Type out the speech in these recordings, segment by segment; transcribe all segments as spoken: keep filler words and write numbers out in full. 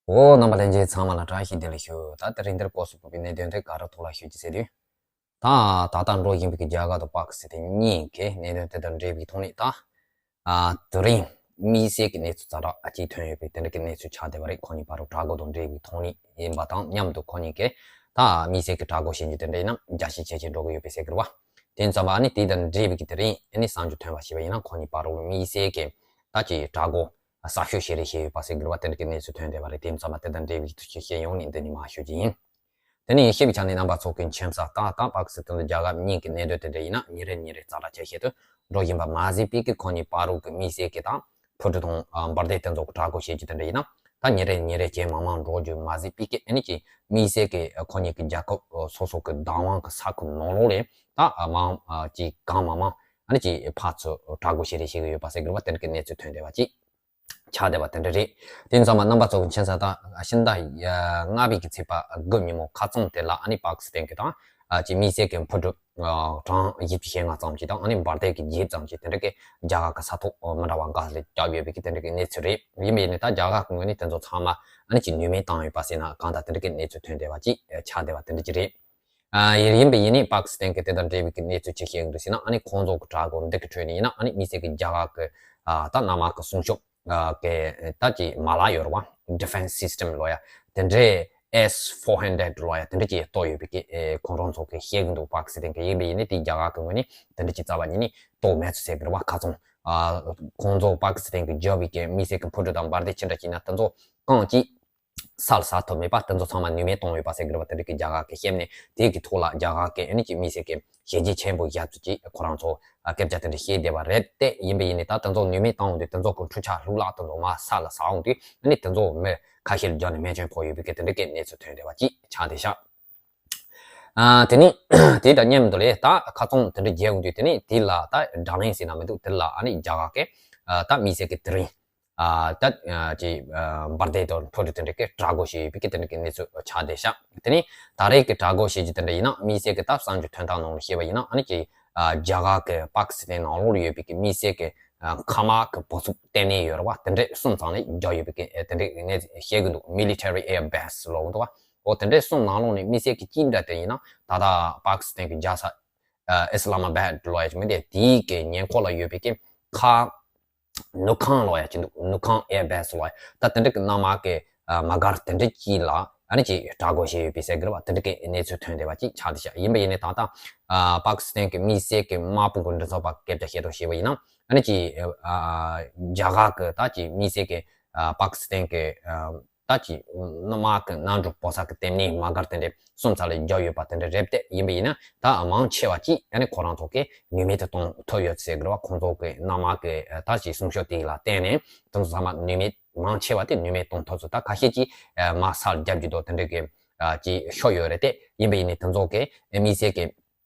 འོ། རྣམ་པ་ལྷན་རྒྱས་ཚང་མ་ལ་བཀྲ་ཤིས་བདེ་ལེགས་ཞུ། ད་དེ་རིང་འདིར་སྐོར་སུ་བཀོད་པའི་གནད་དོན་དེ་ག་རེ་ཐོག་ལ་ཞུ་རྒྱུ་ཟེར་དུས། ད་ད་ལྟ་འགྲོ་བཞིན་པའི་རྒྱ་གར་དང་པ་ཀི་སི་ཐན་གཉིས་ཀྱི་གནད་དོན་དེ་དང་འབྲེལ་བའི་ཐོག་ནས་ད། ཨ། དེ་རིང་དམིགས་བསལ་གྱི་གནས་ཚུལ་ཛ་དྲག་ཅིག་ཐོན་ཡོད་པའི་དེ་འདྲ་གི་གནས་ཚུལ་ཆགས་བསྡད་པ་རེད། ཁོ་གཉིས་བར་དུ་དྲག་རྒོལ་དང་འབྲེལ་བའི་ཐོག་ནས་ཡིན་པ་དང་མཉམ་དུ་ཁོ་གཉིས་ཀྱིས་ད་དམིགས་བསལ་གྱི་དྲག་རྒོལ་བྱེད་རྒྱུ་དེ་འདྲ་ཡིན་ན་རྒྱ་ཆེ་ཇེ་ཆེ་འགྲོ་གི་ཡོད་པའི་ཟེར་གི་རེད་བ། དེ་ཙམ་པ་ཨ་ནི་དེ་དང་འབྲེལ་བའི་གི་དེ་རིང་ཨ་ནི་གསར་འགྱུར་ཐོན་པ་ཞིག་ཡིན་ན་ཁོ་གཉིས་བར་དུ་དམིགས་བསལ་གྱི་ད་ཅིག་དྲག་རྒོལ་གསར་ཤོག་བྱེད་རེས་བྱས་ཡོད་པ་ཟེར་གི་རེད་བ། དེ་འདྲ་གི་གནས་ཚུལ་ཐོན་བསྡད་པ་རེད། དེ་ཙམ་པ་དེ་དང་འབྲེལ་བའི་ཐུགས་ཆེ་བཤད་ཡོང་ནས་འདི་ནས་མར་ཞུ་རྒྱུ་ཡིན། དེ་ནས་ཤེས་པའི་ཆ་ནས་རྣམ་པ་ཚོ་གི་མཁྱེན་གསལ་ལྟར་ད་པ་ཀི་སི་ཐན་དང་རྒྱ་གར་གཉིས་ཀྱི་གནད་དོན་དེ་འདྲ་ཡིན་ན་ཉིན་རེ་ཉིན་རེ་ཛ་དྲག་ཇེ་ཆེ་དུ་འགྲོ་བཞིན་པ་མ་ཟད་པའི་གི་ཁོ་གཉིས་བར་དུ་གི་དམིགས་བསལ་གྱི་ད་འཕུར་གྲུ་དང་ཨ་འབར་མདེལ་དེ་ཚོ་གི་དྲག་རྒོལ་བྱེད་རྒྱུ་དེ་འདྲ་ཡིན་ན་ད་ཉིན་རེ་ཉིན་རེ་ཇེ་མང་མང་འགྲོ་རྒྱུ་མ་ཟད་པའི་གི་ཨ་ནི་ཀྱི་དམིགས་བསལ་གྱི་ཁོ་གཉིས་ཀྱི་རྒྱལ་ཁབ་སོ་སོ་གི་བདག་དབང་གི་ས་ཁུལ་ནང་ལོགས་ལས་ད་མང་ཅིག་གང་མང་མང་ཨ་ནི་ཀྱི་ཕར་ཚུར་དྲག་རྒོལ་བྱེད་རེས་བྱེད་ཀྱི་ཡོད་པ་ཟེར་གི་རེད་བ། དེ་འདྲ་གི་གནས་ཚུལ་ཐོན་བསྡད་པ་ཅིག་ཆགས་བསྡད་པ་དེ་འདྲ་རེད། དེ་ཙམ་པ་རྣམ་པ་ཚོ་གི་མཁྱེན་གསལ་ལྟར་ཕྱི་ཟླ་ལྔ་པའི་གི་ཚེས་པ་དགུ་ཉིན་མོ་ཁ་རྩང་དེ་ལ་ཨ་ནི་པ་ཀི་སི་ཐན་གྱི་དང་ཨ་ཅིག་དམིགས་བསལ་གྱི་འཕུར་གྲུ་གྲངས་བཞི་བཅུ་ཞེ་ལྔ་ཙམ་ཅིག་དང་ཨ་ནི་འབར་མདེལ་གྱི་བརྒྱད་ཙམ་ཅིག་དེ་འདྲ་གི་རྒྱ་གར་གྱི་ས་ཐོག་མི་འདྲ་བ་འགའ་ལ་བརྒྱབ་ཡོད་པའི་གི་དེ་འདྲ་གི་གནས་ཚུལ་རེད། ཡིན་པ་ཡིན་ནའི་ད་རྒྱ་གར་གྱི་ངོས་ནས་དེ་ཚོ་ཚང་མ་ཨ་ནི་ཅིག་ནུས་མེད་བཏང་ཡོད་པ་ཟེར་ན་གང་ལྟར་དེ་འདྲ་གི་གནས་ཚུལ་ཐོན་བསྡད་པ་ཅིག་ཆགས་བསྡད་པ་དེ་འདྲ་ཅིག་རེད། ཨ་ཡིན་ཡིན་པ་ཡིན་ནའི་པ་ཀི་སི་ཐན་གྱི་དེ་དང་འབྲེལ་བའི་གི་གནས་ཚུལ་ཅིག་བཤད་ཡོང་དུས་ཟེར་ན་ཨ་ནི་ཁོང་ཚོ་གི་དྲག་རྒོལ་འདི་གི་ཁྲོད་ནས་ཡིན་ན་ཨ་ནི་དམིགས་བསལ་གྱི་རྒྱ་གར་གྱི་ཨ་ད་གནམ་དམག་གི་སྲུང་སྐྱོབ་ཨ་གི་ད་ཅིག་མ་ལག་ཡོད་རེད་བ། Defense System ལོ་ཡ་དེ་འདྲའི་S four hundred ལོ་ཡ་དེ་འདྲ་ཅིག་གཏོར་ཡོད་པའི་གི་ཨེ་ཁོང་རང་ཚོ་གི་བཤད་གི་འདུག་པ་ཀི་སི་ཐན་གྱི། ཡིན་པ་ཡིན་ནའི་དེ་རྒྱ་གར་གི་ངོས་ནས་དེ་འདྲ་ཅིག་རྩ་བ་ཉིད་ནས་གཏོར་མེད་ཚུལ་ཟེར་གི་རེད་བ། ཁ་ཚོང་ཨ་ཁོང་ཚོ་པ་ཀི་སི་ཐན་གྱི་བརྒྱབ་པའི་གི་དམིགས་བསལ་གྱི་འཕུར་གྲུ་དང་འབར་མདེལ་ཅི་འདྲ་ཅིག་ན་དེ་ཚོ་གང་ཅིག་ས་ལ་ཟགས་ཐུབ་མེད་པ་དེ་ཚོ་ཚང་མ་ནུས་མེད་བཏང་ཡོད་པ་ཟེར་གི་རེད་བ། དེ་འདྲ་གི་རྒྱ་གར་གི་བཤད་ནས་དེ་གི་ཐོག་ལ་རྒྱ་གར་གི་ཨ་ནི་ཀྱི་དམིགས་བསལ་གི་ཞི་རྒྱས་ཆེན་པོ་ཞབས་ཕྱི་ཅིག་ཁོ་རང་ཚོ་ཨ་སྐད་ཆ་དེ་འདྲ་བཤད་བསྡད་པ་རེད་དེ། ཡིན་པ་ཡིན་ནའི་ད་དེ་ཚོ་ནུས་མེད་བཏང་འོང་དུས་དེ་ཚོ་གི་འཕྲུལ་ཆས་ལྷུག་ལྷག་དེ་ཚོ་མར་ས་ལ་ཟགས་འོང་དུས་ཨ་ནི་དེ་ཚོ་མི་ཁ་ཤས་ལ་རྒྱབ་ནས་རྨས་སྐྱོན་ཕོག་ཡོད་པའི་གི་དེ་འདྲ་གི་གནས་ཚུལ་ཐོན་བསྡད་པ་ཅིག་ཆགས་བསྡད་ཤག་ཨ་དེ་ནི་དེ་དང་མཉམ་དུ་ལས་ད་ཁ་ཚོང་དེ་འདྲ་རྒྱག་འོང་དུས་དེ་ནི་དེ་ལ་ད་དྲག་ལན་ཟེར་ན་མི་འདུག་དེ་ལ་ཨ་ནི་རྒྱ་གར་གི་ཨ་ད་དམིགས་བསལ་གི་དེ་རིང་ཨ་ད་ཨ་ཅིག་ཨ་འབར་མདེལ་དང་འཕུར་གྲུ་དེ་འདྲ་གི་དྲག་རྒོལ་བྱས་ཡོད་པའི་གི་དེ་འདྲ་གི་གནས་ཚུལ་ཆགས་བསྡད་ཤག་དེ་ནི་ད་རེས་ཀྱི་དྲག་རྒོལ་བྱེད་རྒྱུ་དེ་འདྲ་ཡིན་ན་དམིགས་བསལ་གི་ད་གསར་འགྱུར་ཐོན་སྟངས་ནང་ལ་བཤད་པ་ཡིན་ན་ཨ་ནི་ཅིག་ཨ་རྒྱ་གར་གི་པ་ཀི་སི་ཐན་ནང་ལོགས་ལ་ཡོད་པའི་གི་དམིགས་བསལ་གི་ཨ་མཁའ་དམག་གི་འབོར་ཚུགས་ལྟེ་གནས་ཡོད་རེད་བ། དེ་འདྲ་གསུམ་ཙམ་ལ་རྒྱག་ཡོད་པའི་གི་དེ་འདྲ་གི་གནས་བཤད་གི་འདུག Military Air Base ལབ་གི་འདུག་བ། འོ་དེ་འདྲ་གསུམ་ནང་ལོགས་ནས་དམིགས་བསལ་གི་གཅིག་འདྲ་དེ་ཡིན་ན་ད་ལྟ་པ་ཀི་སི་ཐན་གི་རྒྱལ་ས་ཨ་ཨི་སི་ལ་མ་བྷད་ལབ་ཡ་ཅིག་མི་འདུག་དེའི་གི་ཉེ་འཁོར་ལ་ཡོད་པའི་གི་མཁའ་ནུབ་ཁང་ལབ་ཡ་ཅིག་འདུག་ནུབ་ཁང་Air Base ལབ་ཡ། ད་དེ་འདྲ་གི་གནམ་དམག་གི་ཨ་དམག་སྒར་དེ་འདྲ་ཅིག་ལ་ཨ་ནི་ཅིག་དྲག་རྒོལ་བྱས་ཡོད་པའི་ཟེར་གི་རེད་བ། དེ་འདྲ་གི་གནས་ཚུལ་ཐོན་བསྡད་པ་ཅིག་ཆགས་བསྡད་ཤག་ཡིན་པ་ཡིན་ནའི་ད་ལྟ་ཨ་པ་ཀི་སི་ཐན་གི་དམིགས་བསལ་གི་དམག་དཔུང་གི་མགྲིན་ཚབ་པ་སྐད་ཆ་བཤད་དོ་བྱས་པ་ཡིན་ན་ཨ་ནི་ཅིག་ཨ་རྒྱ་གར་གི་ད་ཅིག་དམིགས་བསལ་གི་ཨ་པ་ཀི་སི་ཐན་གི་ཨ་ད་ཅིག་གནམ་དམག་གི་གནམ་གྲུ་འབོར་ས་གི་ལྟེ་གནས་དམག་སྒར་དེ་འདྲ་གསུམ་ཙམ་ལ་རྒྱག་ཡོད་པ་དེ་འདྲ་རེད་དེ། ཡིན་པ་ཡིན་ན་ད་མང་ཆེ་བ་ཅིག་ཨ་ནི་ཁོ་རང་ཚོ་གི་ནུས་མེད་དུ་གཏོང་ཐུབ་ཡོད་ཟེར་གི་རེད་བ། ཁོང་ཚོ་གི་གནམ་དམག་གི་ད་ཅིག་སྲུང་སྐྱོབ་དེ་ལ་བརྟེན་ནས་དེ་ཚོ་ཚང་མ་ནུས་མེད་མང་ཆེ་བ་དེ་ནུས་མེད་གཏོང་ཐུབ་ཚུལ། ད་ཁ་ཤས་ཀྱིས་མར་ས་ལ་རྒྱབ་རྒྱུ་དང་དེ་འདྲ་གི་ཅིག་ཤོར་ཡོད་རེད་དེ། ཡིན་པ་ཡིན་ནའི་དེ་ཚོ་གི་དམིགས་བསལ་གི་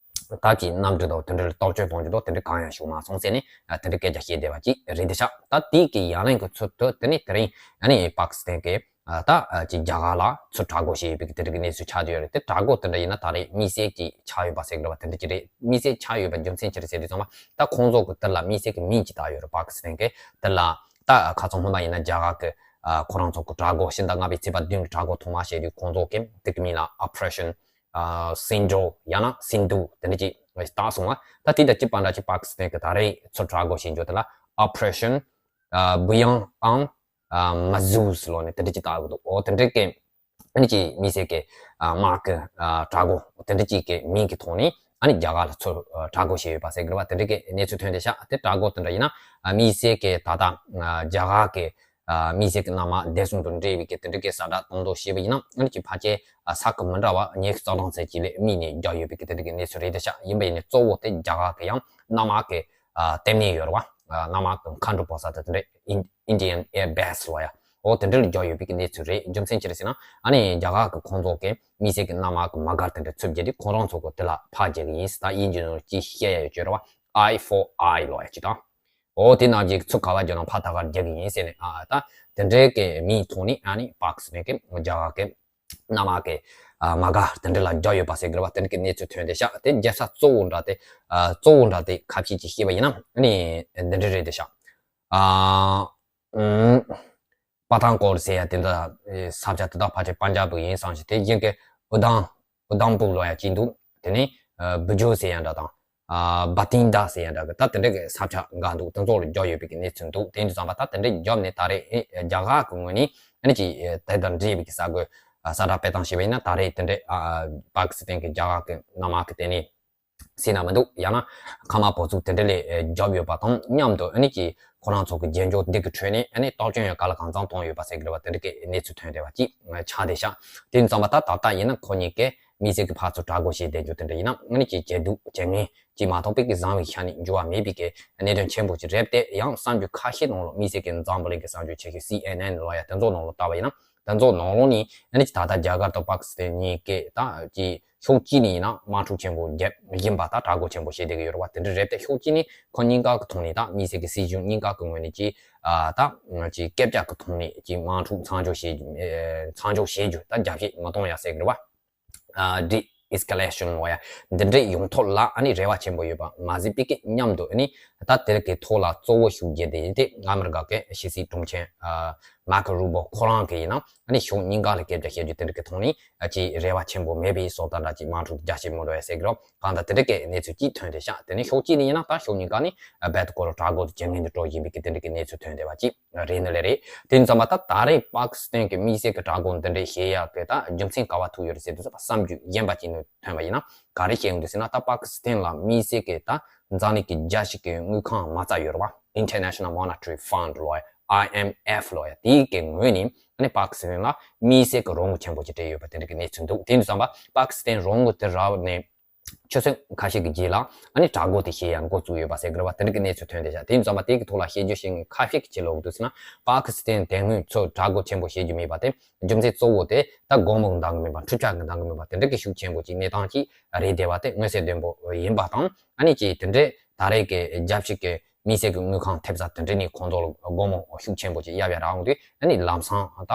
ད་ཅིག་གནམ་གྲུ་དང་དེ་འདྲ་ལ་བརྟག་དཔྱད་གཏོང་རྒྱུ་དང་དེ་འདྲ་གང་ཡང་བྱུང་མ་སོང་ཟེར་ནས་ཨ་དེ་འདྲ་སྐད་ཆ་བཤད་བསྡད་པ་ཅིག་རེད་དེ་ཤག་ད་དེ་གི་ཡང་ལན་གི་ཚུལ་དུ་དེ་ནི་དེ་རིང་ཨ་ནི་པ་ཀི་སི་ཐན་གི་ཨ་ད་ཨ་ཅིག་རྒྱ་གར་ལ་ཚུར་དྲག་རྒོལ་བྱས་ཡོད་པའི་གི་དེ་འདྲ་གི་གནས་ཚུལ་ཆགས་བསྡད་ཡོད་རེད་དེ། དྲག་རྒོལ་དེ་འདྲ་ཡིན་ན་ད་རེས་དམིགས་བསལ་གྱི་ཆགས་ཡོད་པ་ཟེར་གི་རེད་བ། དེ་འདྲ་ཅིག་རེད། དམིགས་བསལ་ཆགས་ཡོད་པ་རྒྱུ་མཚན་ཅི་རེད་ཟེར་དུས་ཙམ་པ་ད་ཁོང་ཚོ་གི་དེ་ལ་དམིགས་བསལ་གྱི་མིང་ཅིག་བཏགས་ཡོད་རེད། པ་ཀི་སི་ཐན་གི་དེ་ལ་ད་ཁ་ཚང་སྔོན་མ་ཡིན་ན་རྒྱ་གར་གི་ཨ་ཁོ་རང་ཚོ་གི་དྲག་རྒོལ་ཕྱི་ཟླ་ལྔ་པའི་ཚེས་པ་བདུན་གི་དྲག་རྒོལ་ཐོག་མ་བྱས་དུས་ཁོང་ཚོ་གི་དེ་གི་མིང་ལ་Operation ཨ་Sindoor ཡང་ན་Sindoor དེ་འདྲ་ཅིག་བཏགས་སོང་བ། ད་དེ་དང་གཅིག་པ་འདྲ་ཅིག་པ་ཀི་སི་ཐན་གི་ད་རེས་ཚུར་དྲག་རྒོལ་བྱེད་འཇོག་དེ་ལ་Operation ཨ་Bhuyan and ཨ་Mahsool ལབ་ནས་དེ་འདྲ་ཅིག་བཏགས་ཡོད་འདུག་འོ་དེ་འདྲ་གི་ཨ་ནི་ཅིག་དམིགས་བསལ་གི་ཨ་དམག་གི་ཨ་དྲག་རྒོལ་དེ་འདྲ་ཅིག་གི་མིང་གི་ཐོག་ནས་ཨ་ནི་རྒྱ་གར་ལ་ཚུར་ཨ་དྲག་རྒོལ་བྱས་ཡོད་པ་ཟེར་གི་རེད་བ། དེ་འདྲ་གི་གནས་ཚུལ་ཐོན་བསྡད་ཤག་དེ་དྲག་རྒོལ་དེ་འདྲ་ཡིན་ན་ཨ་དམིགས་བསལ་གི་ད་ལྟ་ཨ་རྒྱ་གར་གི་ཨ་དམིགས་བསལ་གྱི་གནམ་དམག་བདེ་སྲུང་དང་འབྲེལ་བའི་གི་དེ་འདྲ་གི་གསལ་བསྒྲགས་གཏོང་དོ་བྱས་པ་ཡིན་ན་ཨ་ནི་ཅིག་ཕལ་ཆེར་ཨ་ས་ཁུལ་མི་འདྲ་བ་ཉི་ཤུ་རྩ་གྲངས་ཙམ་ཅིག་ལ་དམིགས་ནས་རྒྱག་ཡོད་པའི་གི་དེ་འདྲ་གི་གནས་ཚུལ་རེད་དེ་ཤག་ཡིན་པ་ཡིན་ནའི་གཙོ་བོ་དེ་རྒྱ་གར་གི་ཡང་གནམ་དམག་གི་ཨ་ལྟེ་གནས་ཡོད་རེད་བ། ཨ་གནམ་དམག་གི་མཁའ་འགྲུལ་འབབ་ས་དེ་དེ་འདྲ་ཨིན་Indian Air Base ལབ་ཡ། འོ་དེ་འདྲ་ལ་རྒྱག་ཡོད་པའི་གི་གནས་ཚུལ་རེད། རྒྱུ་མཚན་ཅི་རེད་ཟེར་ན་ཨ་ནི་རྒྱ་གར་གི་ཁོང་ཚོ་གི་དམིགས་བསལ་གི་གནམ་དམག་གི་དམག་སྒར་དེ་འདྲ་ཚུར་བརྒྱབ་དུས་ཁོང་རང་ཚོ་གི་དེ་ལ་ཕར་རྒྱག་གི་ཡིན་ཟེར། ད་དབྱིན་ཇི་ནང་ལ་ཅིག་བཤད་ཡ་ཡོད་ཅེས་རེད་བ། Eye for eye ལབ་ཡ་ཅིག་དང་། འོ་དེ་ནང་གི་ཚུར་ག་པར་རྒྱག་ན་ཕར་ད་གར་རྒྱག་གི་ཡིན་ཟེར་ནས་ཨ་ད་དེ་འདྲའི་གི་མིང་ཐོག་ནས་ཨ་ནི་པ་ཀི་སི་ཐན་གི་རྒྱ་གར་གི་གནམ་དམག་གི་ཨ་དམག་སྒར་དེ་འདྲ་ལ་རྒྱག་ཡོད་པ་ཟེར་གི་རེད་བ། དེ་འདྲ་གི་གནས་ཚུལ་ཐོན་བསྡད་ཤག་དེ་རྒྱལ་ས་གཙོ་བོ་འདྲ་དེ་ཨ་གཙོ་བོ་འདྲ་དེ་ཁ་ཤས་ཀྱིས་བཤད་པ་ཡིན་ན་ཨ་ནི་འདི་འདྲ་རེད་བསྡད་ཤག་ཨ་ཨུམ། པ་ཐང་ཀོར་ཟེར་ཡ་དེ་འདྲ་ས་ཆ་དེ་དག་ཕལ་ཆེར་པན་ཇབ་ཡིན་བསམ་ཞིང་། དེ་གཞན་གྱི་ཨུ་དམ་ཨུ་དམ་པུར་ལོ་ཡ་གཅིག་འདུག་དེ་ནས་བུ་ཇོ་ཟེར་ཡ་འདྲ་དང་། བ་ཏིང་ད་ཟེར་ཡ་འདྲ་གི་ད་དེ་འདྲ་གི་ས་ཆ་འགའ་འདུག་དེ་ཚོ་ལ་རྒྱབ་ཡོད་པའི་གི་གནས་ཚུལ་འདུག་དེ་འདྲ་ཙམ་པ་ད་དེ་འདྲ་རྒྱབ་ནས་ད་རེས་རྒྱ་གར་གི་ངོས་ནས་ཨ་ནི་ཅིག་དེ་དང་འབྲེལ་བའི་གི་ས་གོ་ས་ཁྲ་སྤེལ་སྟངས་བྱས་པ་ཡིན་ན། ད་རེས་དེ་འདྲ་པ་ཀི་སི་ཐན་གི་རྒྱ་གར་གི་གནམ་དམག་གི་དེ་ནས་ཟིན་ན་མི་འདུག་ཡང་ན་མཁའ་དམག་བོད་ཚུགས་དེ་འདྲ་ལས་རྒྱབ་ཡོད་པ་དང་མཉམ་དུ་ཨ་ནི་ཅིག་ཁོ་རང་ཚོ་གི་རྒྱན་འཇོག་འདི་གི་ཁྲོད་ནས་ཨ་ནི་སྟོབས་ཆེན་ཡོད་ག་ལ་གང་འཚམ་གཏོང་ཡོད་པ་ཟེར་གི་རེད་བ། དེ་འདྲ་གི་གནས་ཚུལ་ཐོན་བསྡད་པ་ཅིག་ཆགས་བསྡད་ཤག་དེ་ཙམ་པ་ད་ད་ལྟ་ཡིན་ན་ཁོ་གཉིས་ཀས་དམིགས་བསལ་གྱི་ཕར་ཚུར་དྲག་རྒོལ་བྱས་བསྡད་རྒྱུ་དེ་འདྲ་ཡིན་ན་ཨ་ནི་ཅིག་བྱེད་སྡུག་བྱེད་ངན་ཅིག་མ་གཏོགས་པའི་གི་བཟང་བའི་ཆ་ནས་འགྱུར་བ་མེད་པའི་གི་གནད་དོན་ཆེན་པོ་ཅིག་རེད་དེ། ཡང་གསར་འགྱུར་ཁ་ཤས་ནང་ལོགས་དམིགས་བསལ་གྱི་འཛམ་བུ་གླིང་གི་གསར་འགྱུར་ཆེ་ཤོས་སི་ཨེན་ཨེན་ལོ་ཡ་དེ་ཚོ་ནང་ལོགས་ལྟ་བ་ཡིན་ན། དེ་ཚོ་ནང་ལོགས་ནས་ཨ་ནི་ད་ལྟ་རྒྱ་གར་དང་པ་ཀི་སི་ཐན་གཉིས་ཀས་ད་ཅིག་ཕྱོགས་གཅིག་ནས་ཡིན་ན་དམག་འཁྲུག་ཆེན་པོ་བརྒྱབ་བཞིན་པ་ད་དྲག་རྒོལ་ཆེན་པོ་བྱེད་བསྡད་ཀྱི་ཡོད་རེད་བ། དེ་འདྲ་རེད་དེ་ཕྱོགས་གཅིག་ནས་ཁོ་གཉིས་ཀ་གི་ཐོག་ནས་ད་དམིགས་བསལ་གྱི་སྲིད་གཞུང་གཉིས་ཀ་གི་ངོས་ནས་ཅིག་ཨ་ད་ཅིག་སྐད་ཆ་གི་ཐོག་ནས་ཅིག་དམག་འཁྲུག་མཚམས་འཇོག་བྱེད་རྒྱུ་མཚམས་འཇོག་བྱེད་རྒྱུ་ད་རྒྱབ་བཤིག་མི་གཏོང་ཡ་ཟེར་གི་རེད་བ། ཨ་ཌི་ཨེ་སི་ཀེ་ལེ་ཤན་ལོ་ཡ་འདི་འདྲའི་ཡོང་ཐབས་ལ་ཨ་ནི་རེ་བ་ཆེན་པོ་ཡོད་པ་མ་ཟད་པའི་གི་མཉམ་དུ་ཨ་ནི་ད་དེར་གི་ཐོག་ལ་གཙོ་བོ་ཤུགས་རྒྱག་དེ་ཡིན་ཏེ་ཨ་མི་རི་ཀ་གི་ཕྱི་སྲིད་དྲུང་ཆེ་ཨ་མར་ཀོ་རུ་བྷོ་ཁོ་རང་གི་ཡིན་ན་ཨ་ནི་ཕྱོགས་གཉིས་ཀ་ལ་སྐད་ཆ་བཤད་རྒྱུ་དེ་འདྲ་གི་ཐོག་ནས་ཨ་ཅིག་རེ་བ་ཆེན་པོ་མེད་པའི་བཟོ་ལྟ་འདྲ་ཅིག་དམག་འཁྲུག་རྒྱག་བཞིན་མོ་འགྲོ་ཡ་ཟེར་གི་རོ། གང་ལྟར་དེ་འདྲ་གི་གནས་ཚུལ་ཅིག་ཐོན་བསྡད་ཤག་དེ་ནས་ཕྱོགས་གཅིག་ནས་ཡིན་ན་ད་ཕྱོགས་གཉིས་ཀ་ནས་རྦད་དེ་ཁོ་རང་དྲག་རྒོལ་དུ་བྱེད་མཁན་དུ་འགྲོ་བཞིན་པའི་གི་དེ་འདྲ་གི་གནས་ཚུལ་ཐོན་བསྡད་པ་ཅིག་རེད་ནི་ལེ་རེད། དེ་ཡིན་ཙང་མ་ད་ད་རེས་པ་ཀི་སི་ཐན་གི་དམིགས་བསལ་གི་དྲག་རྒོལ་འདི་འདྲའི་བྱེད་ཡག་གི་ད་རྒྱུ་མཚན་ག་བ་ཐུག་ཡོད་རེད་ཟེར་དུས་ཙམ་པ་བསམ་རྒྱུ་གཞན་པ་ཅིག་ནས་ཐོན་པ་ཡིན་ན་ག་རེ་བཤད་ཡོང་འདུག་ཟེར་ན། ད་པ་ཀི་སི་ཐན་ལ་དམིགས་བསལ་གི་ད་འཛམ་གླིང་གི་རྒྱལ་སྤྱི་གི་དངུལ་ཁང་མ་རྩ་ཡོད་རེད་བ། International Monetary Fund ལོ་ཡ། ཨའི་ཨེམ་ཨེཕ་ལོ་ཡ། དེའི་གི་ངོས་ནས་ཨ་ནི་པ་ཀི་སི་ཐན་ལ་དམིགས་བསལ་གི་རོགས་དངུལ་ཆེན་པོ་ཅིག་སྤྲད་ཡོད་པ་དེ་འདྲ་གི་གནས་ཚུལ་འདུག་དེ་ཡིན་ཙང་མ་པ་ཀི་སི་ཐན་རོགས་དངུལ་དེ་རག་ནས་ཆུ་ཚོད་ཁ་ཤས་ཀྱི་རྗེས་ལ་ཨ་ནི་དྲག་རྒོལ་དེ་བྱེད་ཡ་འགོ་བཙུགས་ཡོད་པ་ཟེར་གི་རེད་བ། དེ་འདྲ་གི་གནས་ཚུལ་ཐོན་བསྡད་ཤག་དེ་ཡིན་ཙང་མ་དེ་གི་ཐོག་ལ་བཤད་རྒྱུ་བཤད་མཁན་ཁ་ཤས་ཀྱི་ཆེད་ལ་འོ་འདུག་ཟེར་ན། པ་ཀི་སི་ཐན་དེ་སྔོན་ཚོ་དྲག་རྒོལ་ཆེན་པོ་བྱེད་རྒྱུ་མེད་པ་དེ་རྒྱུ་མཚན་གཙོ་བོ་དེ་ད་སྒོར་མོ་གི་འདང་གི་མེད་པ། འཕྲུལ་ཆས་ཀྱི་འདང་གི་མེད་པ། དེ་འདྲ་གི་ཤུགས་ཆེན་པོ་ཅིག་གནས་སྟངས་ཅིག་རེད་བསྡད་པ་དེ་མངོན་གསལ་དོད་པོ་ཡིན་པ་དང་། ཨ་ནི་ཅིག་དེ་འདྲའི་ད་རེས་ཀྱི་རྒྱལ་སྤྱི་གི་དམིགས་བསལ་གྱི་དངུལ་ཁང་ཐེབས་རྩ་དེ་འདྲ་ནས་ཁོང་ཚོ་ལ་སྒོར་མོ་ཤུགས་ཆེན་པོ་ཅིག་གཡར་བའི་རང་དུས་ཨ་ནི་ལམ་སང་ད་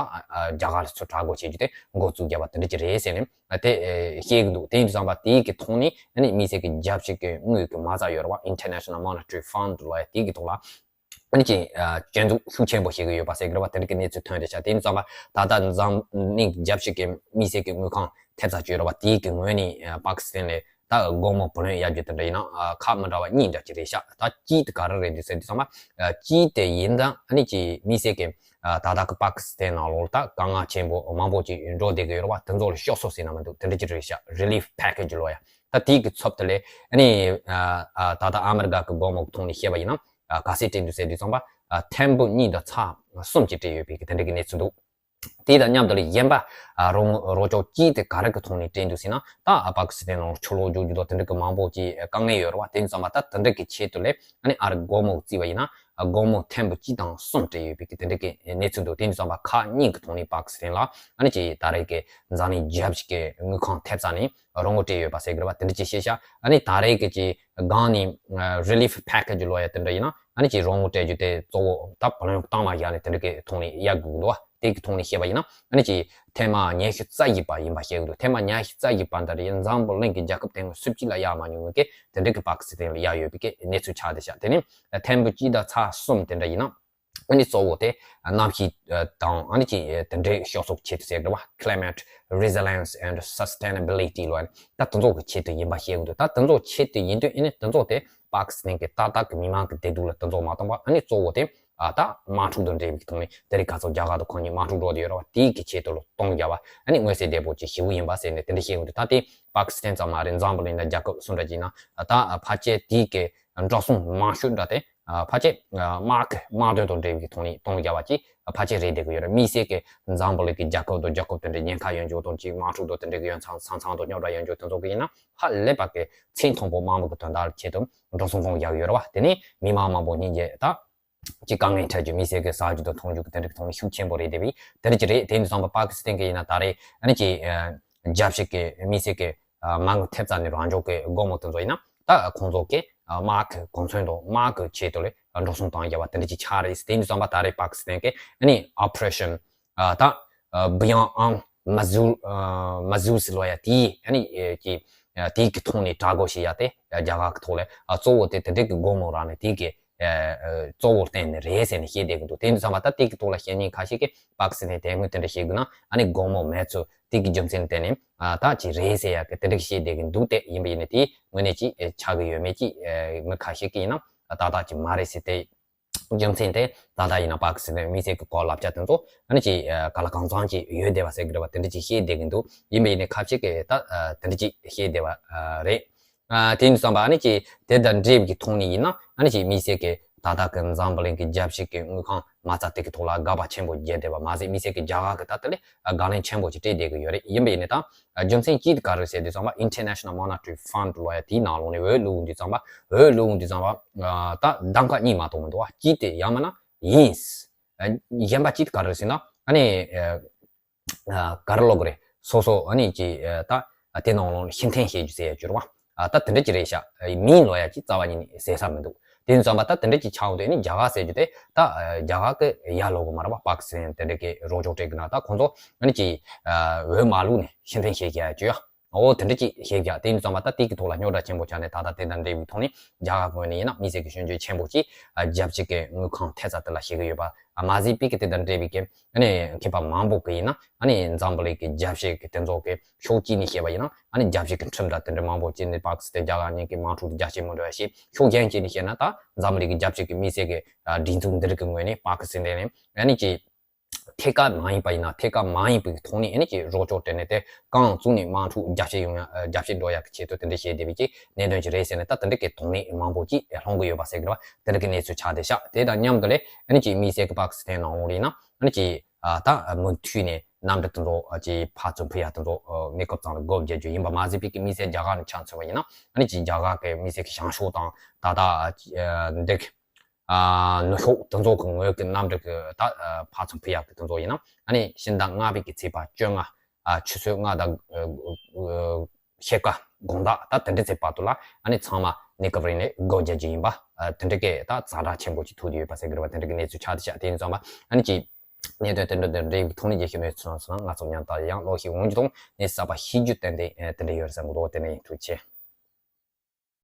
རྒྱ་གར་ལ་ཚུར་དྲག་རྒོལ་བྱེད་རྒྱུ་དེ་འགོ་བཙུགས་རྒྱབ་པ་དེ་འདྲ་ཅིག་རེད་ཟེར་ནས་དེ་བཤད་ཀྱི་འདུག་དེ་ཡིན་དུས་ཙམ་པ་དེའི་གི་ཐོག་ནས་ཨ་ནི་དམིགས་བསལ་གྱི་རྒྱལ་སྤྱི་གི་དངུལ་གྱི་མ་རྩ་ཡོད་རེད་བ། International Monetary Fund ལོ་ཡ། དེའི་གི་ཐོག་ལ་ཨ་ནི་ཅིག་སྐྱོན་འཛུགས་ཤུགས་ཆེན་པོ་བྱེད་ཀྱི་ཡོད་པ་ཟེར་གི་རེད་བ། དེ་འདྲ་གི་གནས་ཚུལ་ཐོན་བསྡད་ཤག་དེ་ཡིན་དུས་ཙམ་པ་ད་ལྟ་འཛམ་གླིང་རྒྱལ་སྤྱི་གི་དམིགས་བསལ་གྱི་དངུལ་ཁང་ཐེབས་རྩ་ཅིག་ཡོད་རེད་བ། དེའི་གི་ངོས་ནས་པ་ཀི་སི་ཐན་ལ་ད་སྒོར་མོ་བུ་ལོན་གཡར་རྒྱུ་དེ་འདྲ་ཡིན་ན་ཁག་མི་འདྲ་བ་གཉིས་འདྲ་ཅིག་རེད་ཤག་ད་གཅིག་དེ་ག་རེ་རེད་འདུག་ཟེར་དུས་ཙམ་པ་གཅིག་དེ་ཡིན་ཙང་ཨ་ནི་ཅིག་དམིགས་བསལ་གྱི་ད་ལྟ་གི་པ་ཀི་སི་ཐན་ནང་ལོགས་ད་དཀའ་ངལ་ཆེན་པོ་མང་པོ་ཅིག་འགྲོ་བསྡད་ཀྱི་ཡོད་རེད་བ། དེ་ཚོ་ལ་སྐྱོབ་གསོ་ཟེར་ན་མི་འདུག་དེ་འདྲ་ཅིག་རེད་ཤག Relief Package ལོ་ཡ། ད་དེའི་གི་ཚབ་དེ་ལས་ཨ་ནི་ད་ལྟ་ཨ་མི་རི་ཀ་གི་སྒོར་མོ་གི་ཐོག་ནས་བཤད་པ་ཡིན་ན་ག་ཚད་སྤྲད་འདུག་ཟེར་དུས་ཙམ་པ་ཐེར་འབུམ་གཉིས་དང་ཚེག་གསུམ་ཅིག་སྤྲད་ཡོད་པའི་གི་དེ་འདྲ་གི་གནས་ཚུལ་འདུག་དེ་དང་མཉམ་དུ་ལ་གཞན་པ་ཨ་རོགས་རོགས་སྐྱོར་གཅིག་དེ་ག་རེ་གི་ཐོག་ནས་སྤྲད་འདུག་ཟེར་ན། ད་ཨ་པ་ཀི་སི་ཐན་ནང་ཆུ་ལོག་རྒྱུག་རྒྱུ་དང་དེ་འདྲ་གི་མང་པོ་ཅིག་དཀའ་ངལ་ཡོད་རེད་བ། དེ་ཡིན་ཙང་མ་ད་དེ་འདྲ་གི་ཆེད་དུ་ལས་ཨ་ནི་ཨ་རི་སྒོར་མོ་བརྩིས་པ་ཡིན་ན་ཨ་སྒོར་མོ་ཐེར་འབུམ་གཅིག་དང་གསུམ་སྤྲད་ཡོད་པའི་གི་དེ་འདྲ་གི་གནས་ཚུལ་འདུག་དེ་ཡིན་ཙང་མ་ཁག་གཉིས་གི་ཐོག་ནས་པ་ཀི་སི་ཐན་ལ་ཨ་ནི་ཅིག་ད་རེས་གི་འཛམ་གླིང་རྒྱལ་སྤྱི་གི་དངུལ་ཁང་ཐེབས་རྩ་ནས་རོགས་དངུལ་སྤྲད་ཡོད་པ་ཟེར་གི་རེད་བ། དེ་འདྲ་ཅིག་བཤད་ཤག་ཨ་ནི་ད་རེས་གི་ཅིག་སྒང་ནས་Relief Package ལོ་ཡ་དེ་འདྲ་ཡིན་ན་ཨ་ནི་ཅིག་རོགས་དངུལ་སྤྲད་རྒྱུ་དེ་གཙོ་བོ་ད་བུ་ལོན་གཏའ་མ་བཞག་ནས་དེ་འདྲ་གི་ཐོག་ནས་གཡར་དགོས་འདུག་བ། དེ་གི་ཐོག་ནས་བཤད་པ་ཡིན་ན་ཨ་ནི་ཅིག་ཐེངས་མ་ཉི་ཤུ་རྩ་བཞི་པ་ཡིན་པ་བཤད་གི་འདུག་ཐེངས་མ་ཉི་ཤུ་རྩ་བཞི་པ་འདི་རེད། འཛམ་བུ་གླིང་གི་རྒྱལ་ཁབ་དེ་སྔོན་སུ་གཅིག་ལ་གཡར་མ་མྱོང་བའི་གི་དེ་འདྲ་གི་པ་ཀི་སི་ཐན་ལ་གཡར་ཡོད་པའི་གི་གནས་ཚུལ་ཆགས་བསྡད་ཤག་དེ་ནས་ཐེར་འབུམ་གཅིག་དང་ཚེག་གསུམ་དེ་འདྲ་ཡིན་ན། ཨ་ནི་གཙོ་བོ་དེ་གནམ་གཤིས་དང་ཨ་ནི་ཅིག་དེ་འདྲའི་སྐྱོབ་གསོ་ཆེད་དུ་ཟེར་གི་རེད་བ། Climate Resilience and Sustainability ལོ་ཡ། ད་དེ་ཚོ་གི་ཆེད་དུ་ཡིན་པ་བཤད་གི་འདུག་ད་དེ་ཚོ་ཆེད་དུ་ཡིན་དུས་ཨ་ནི་དེ་ཚོ་དེ་པ་ཀི་སི་ཐན་གི་ཏག་ཏག་གི་མི་མང་གི་བདེ་སྡུག་ལ་དེ་ཚོ་མ་གཏོང་བ་ཨ་ནི་གཙོ་བོ་དེ་ཨ་ད་དམག་འཁྲུག་དང་འབྲེལ་བའི་ཐོག་ནས་དེ་རིང་ཁ་སང་རྒྱ་གར་དང་ཁོང་གཉིས་དམག་འཁྲུག་འགྲོ་བསྡད་ཡོད་རེད་བ། དེའི་གི་ཆེད་དུ་ལ་གཏོང་རྒྱ་བ་ཨ་ནི་མངོན་གསལ་དོད་པོ་ཅིག་ཞེ་པོ་ཡིན་པ་ཟེར་ནས་དེ་འདྲ་བཤད་གི་འདུག་ད་དེ་པ་ཀི་སི་ཐན་ཙམ་མ་རེད། འཛམ་བུ་གླིང་ན་རྒྱལ་ཁབ་སུ་འདྲ་ཅིག་ན་ད་ཕལ་ཆེར་དེའི་གི་འགྲོ་སོང་མང་ཤོས་འདྲ་དེ་ཕལ་ཆེར་དམག་གི་དམག་དོན་དང་འབྲེལ་བའི་ཐོག་ནས་གཏོང་རྒྱ་བ་ཅིག་ཕལ་ཆེར་རེད་བསྡད་ཀྱི་ཡོད་རེད། དམིགས་བསལ་གྱི་འཛམ་བུ་གླིང་གི་རྒྱལ་ཁབ་དང་རྒྱལ་ཁབ་དེ་འདྲའི་ཉེན་ཁ་ཡོད་འཇོག་དང་ཅིག་དམག་འཁྲུག་དང་དེ་འདྲའི་གི་ཡོད་ཚང་ས་མཚམས་དང་རྙོག་དྲ་ཡོད་འཇོག་དེ་ཚོ་གི་ཡིན་ན་ཧ་ལས་པ་གི་ཚད་མཐོན་པོ་དམངས་མང་གི་དོན་དག་ཆེད་དུ་འགྲོ་སོང་གཏོང་རྒྱ་གི་ཡོད་རེད་བ། དེ་ནས་མི་མང་མང་པོ་སྙིང་རྗེ་ད་ཅིག་དཀའ་ངལ་འཕྲད་རྒྱུ་དམིགས་བསལ་གྱི་ཟ་རྒྱུ་དང་འཐུང་རྒྱུ་གི་དེ་འདྲའི་གི་ཐོག་ནས་ཤུགས་ཆེན་པོ་རེད་བསྡད་པས་དེ་འདྲ་ཅིག་རེད། དེ་ཡིན་དུས་ཙམ་པ་པ་ཀི་སི་ཐན་གི་ཡིན་ན་ད་རེས་ཨ་ནི་ཅིག་རྒྱལ་སྤྱི་གི་དམིགས་བསལ་གྱི་མ་དངུལ་ཐེབས་རྩ་ནས་རང་འཇོག་གི་སྒོར་མོ་དེ་ཚོ་ཡིན་ན་ད་ཁོང་ཚོ་གི་དམག་གི་གོ་མཚོན་དང་དམག་གི་ཆེད་དུ་ལས་འགྲོ་སོང་བཏང་རྒྱ་བ་དེ་འདྲ་ཅིག་ཆགས་རེད། དེ་ཡིན་དུས་ཙམ་པ་ད་རེས་པ་ཀི་སི་ཐན་གི་ཨ་ནི་Operation ད་Beyond Arms Missouri Missouri ཟེར་ལོ་ཡ་དེའི་ཨ་ནི་ཀྱི་དེའི་གི་ཐོག་ནས་དྲག་རྒོལ་བྱེད་ཡ་དེ་རྒྱ་གར་གི་ཐོག་ལས་གཙོ་བོ་དེ་དེ་འདྲའི་གི་སྒོར་མོ་རག་ནས་དེའི་གི་ གཙོ་བོར་བརྟེན་ནས་རེད་ཟེར་ནས་བཤད་བསྡད་ཀྱི་འདུག་དེ་འདྲ་ཙམ་པ་ད་དེ་གི་ཐོག་ལ་བཤད་མཁན་ཁ་ཤས་ཀྱིས་པ་ཀི་སི་ཐན་དེ་སྔོན་དེ་འདྲ་བཤད་དགོས་ན་ཨ་ནི་དགོས་མོ་མེད་ཚུལ་དེ་གི་རྒྱུ་མཚན་བརྟེན་ནས་ད་ཅི་རེད་ཟེར་ཡག་གི་དེ་འདྲ་བཤད་བསྡད་ཀྱི་འདུག་དེ་ཡིན་པ་ཡིན་ན་དེ་དངོས་གནས་ཅི་ཆགས་ཀྱི་ཡོད་མེད་ཅི་མི་ཁ་ཤས་ཀྱིས་ཡིན་ན་ཏག་ཏག་ཅི་མ་རེད་ཟེར་ཏེ། རྒྱུ་མཚན་དེ་ད་ལྟ་ཡིན་ན་པ་ཀི་སི་ཐན་མི་སེར་གྱི་སྐོར་ལབ་ཆ་དེ་ཚོ་ཨ་ནི་ཅིག་ག་ལ་གང་འཚམ་ཅིག་ཡོད་བསྡད་པ་ཟེར་གི་རེད་བ། དེ་འདྲ་ཅིག་བཤད་བསྡད་ཀྱི་འདུག་ཡིན་པ་ཡིན་ནའི་ཁ་ཤས་ཀྱིས་ད་དེ་འདྲ་ཅིག་བཤད་བསྡད་པ་རེད། དེ་ཡིན་དུས་ཙམ་པ་ཨ་ནི་ཅིག་དེ་དང་འབྲེལ་བའི་ཐོག་ནས་ཡིན་ན་ཨ་ནི་ཅིག་མི་སེར་གྱི་ད་ལྟ་གི་འཛམ་བུ་གླིང་གི་རྒྱལ་སྤྱི་གི་དངུལ་ཁང་མ་རྩ་དེ་གི་ཐོག་ལ་དགག་པ་ཆེན་པོ་བརྒྱབ་བསྡད་པ་མ་ཟད་མི་སེར་གྱི་རྒྱ་གར་གྱི་ད་ལྟ་ལས་དགག་ལན་ཆེན་པོ་ཅིག་སྤྲད་བསྡད་ཀྱི་ཡོད་རེད། ཡིན་པ་ཡིན་ནའི་ད། རྒྱུ་མཚན་གཅིག་དེ་ག་རེ་ཟེར་དུས་ཙམ་པ་International Monetary Fund ལོ་ཡ་དེའི་ནང་ལོགས་ནས་འོས་བླུག་དུས་ཙམ་པ་འོས་བླུག་དུས་ཙམ་པ་ད་གདམ་ཀ་གཉིས་མ་གཏོགས་མི་འདུག་བ། གཅིག་དེ་ཡང་མིན་ན་ཡིན། གཞན་པ་གཅིག་དེ་ག་རེ་ཟེར་ན་ཨ་ནི་ག་རེ་ལབ་དགོས་རེད། སོ་སོ་ཨ་ནི་ཅི་ད་དེ་ནང་ལོགས་ནས་ཕྱིར་འཐེན་བྱེད་རྒྱུ་ཟེར་ཡ་གྱུར་བ། ད་དེ་འདྲ་ཅིག་རེད་ཤག་མིན་ལོ་ཡ་ཅིག་རྩ་བ་ཉིད་ནས་ཟེར་ས་མི་འདུག་དེ་ཙམ་པ་ད་དེ་འདྲ་ཅིག་ཆགས་འོང་དུས་ནི་རྒྱ་གར་ཟེར་རྒྱུ་དེ་ད་རྒྱ་གར་གི་ཡ་ལོ་གི་མ་རེད་པ། པ་ཀི་སི་ཐན་དེ་འདྲ་གི་རོགས་སྐྱོར་སྤྲད་གི་ན་ད་ཁོང་ཚོ་ཨ་ནི་ཅིག་འོས་མ་བླུགས་ནས་ཕྱིར་འཐེན་བྱེད་ཀྱི་ཡ་ཅིག་ཡ། འོ་དེ་འདྲ་ཅིག་བཤད་ཀྱི་ཡ། དེ་ཡིན་ཙམ་པ་ད་དེ་གི་ཐོག་ལ་རྙོག་དྲ་ཆེན་པོ་ཆགས་ནས་ད་ལྟ་དེ་དང་འབྲེལ་བའི་ཐོག་ནས་རྒྱ་གར་ངོས་ནས་ཡིན་ན་མི་སེར་གྱི་སྐྱོན་བརྗོད་ཆེན་པོ་ཅིག་རྒྱལ་སྤྱི་གི་དངུལ་ཁང་ཐེབས་རྩ་དེ་ལ་བྱེད་ཀྱི་ཡོད་པ། མ་ཟད་པའི་གི་དེ་དང་འབྲེལ་བའི་གི་ཨ་ནི་མཁས་པ་མང་པོ་གི་ཡིན་ན་ཨ་ནི་འཛམ་བུ་གླིང་གི་རྒྱལ་སྤྱི་གི་དེ་ཚོ་གི་ཕྱོགས་གཅིག་ནས་བཤད་པ་ཡིན་ན་ཨ་ནི་རྒྱལ་སྤྱི་གི་ཁྲིམས་དང་དེ་འདྲ་མང་པོ་བཅས་ནས་པ་ཀི་སི་ཐན་རྒྱ་གར་གཉིས་ཀྱི་དམག་འཁྲུག་དེ་རྒྱ་ཆེ་མོ་འདྲ་བ་ཞིག་ཕྱོགས་གཞན་གཅིག་ནས་བཤད་ན་ད་འཛམ་བུ་གླིང་གི་རྒྱལ་སྤྱི་གི་མི་སེར་གི་སྒྲིག་འཛུགས་འདི་རིགས་གི་ངོས་ནས་པ་ཀི་སི་ཐན་ནས་ཨ་ནི་ཅིག་ཐད་ཀར་མ་ཡིན་པ་ཡིན་ན་ཐད་ཀར་མ་ཡིན་པའི་ཐོག་ནས་ཨ་ནི་ཅིག་རོགས་སྐྱོར་སྤྲད་ནས་དེ་རྐང་བཙུགས་ནས་དམག་འཁྲུག་རྒྱ་སྐྱེད་ཡོང་ཡ་རྒྱ་སྐྱེད་འགྲོ་ཡ་གི་ཆེད་དུ་དེ་འདྲ་བྱས་བསྡད་པའི་ཅིག་གནད་དོན་ཅིག་རེད་ཟེར་ནས་ད་དེ་འདྲ་གི་དོགས་གནད་མང་པོ་ཅིག་སློང་གི་ཡོད་པ་ཟེར་གི་རེད་བ། དེ་འདྲ་གི་གནས་ཚུལ་ཆགས་བསྡད་ཤག་དེ་དང་མཉམ་དུ་ལས་ཨ་ནི་ཅིག་མི་སེར་གི་པ་ཀི་སི་ཐན་ནང་ལོགས་ལ་ཡིན་ན་ཨ་ནི་ཅིག་ད་མུ་མཐུད་ནས་གནམ་གྲུ་དེ་ཚོ་ཅིག་ཕར་ཚུར་འཕུར་ཡ་དེ་ཚོ་གནས་སྐབས་ཙམ་ལ་སྒོ་བརྒྱབ་རྒྱུ་ཡིན་པ་མ་ཟད་པའི་གི་མི་སེར་རྒྱ་གར་ནས་ཆ་མཚོན་པ་ཡིན་ན་ཨ་ནི་ཅིག་རྒྱ་གར་གི་མི་སེར་གི་བྱང་ཕྱོགས་དང་ད་ལྟ་འདི་གི་ནུབ་ཕྱོགས་དེ་ཚོ་གི་ངོས་ཀྱི་གནམ་གྲུ་གི་ད་ཕར་ཚུར་འཕུར་ཡག་གི་དེ་ཚོ་ཡིན་ན་ཨ་ནི་ཕྱི་ཟླ་ལྔ་པའི་གི་ཚེས་པ་བཅོ་ལྔ་ཆུ་ཚོད་ལྔ་དང་ཕྱེད་ཀ་དགོང་དག་ད་དེ་འདྲ་ཚེ་བར་དུ་ལ་ཨ་ནི་ཚང་མ་གནས་སྐབས་རིང་ནས་སྒོ་རྒྱག་རྒྱུ་ཡིན་པ་དེ་འདྲ་གི་ད་ཛ་དྲག་ཆེན་པོ་ཅིག་ཐུག་ཡོད་པ་ཟེར་གི་རེད་བ། དེ་འདྲ་གི་གནས་ཚུལ་ཆགས་བསྡད་ཤག་དེ་ཡིན་ཙང་མ་ཨ་ནི་ཅིག་གནད་དོན་དེ་འདྲ་དང་འབྲེལ་བའི་ཐོག་ནས་རྒྱལ་ཁྱོན་ནས་ཚུར་ལངས་སོང་ན་ང་ཚོ་མཉམ་དུ་ཡང་ཀློག་ཤེས་འོང་རྒྱུ་དང་གནས་གསར་པ་ཤེས་རྒྱུ་ཏན་ཏན་དེ་འདྲ་ཡོད་རེད་བསམ་གི་འདུག་དེ་ནས་ཡིན། ཐུགས་རྗེ་ཆེ།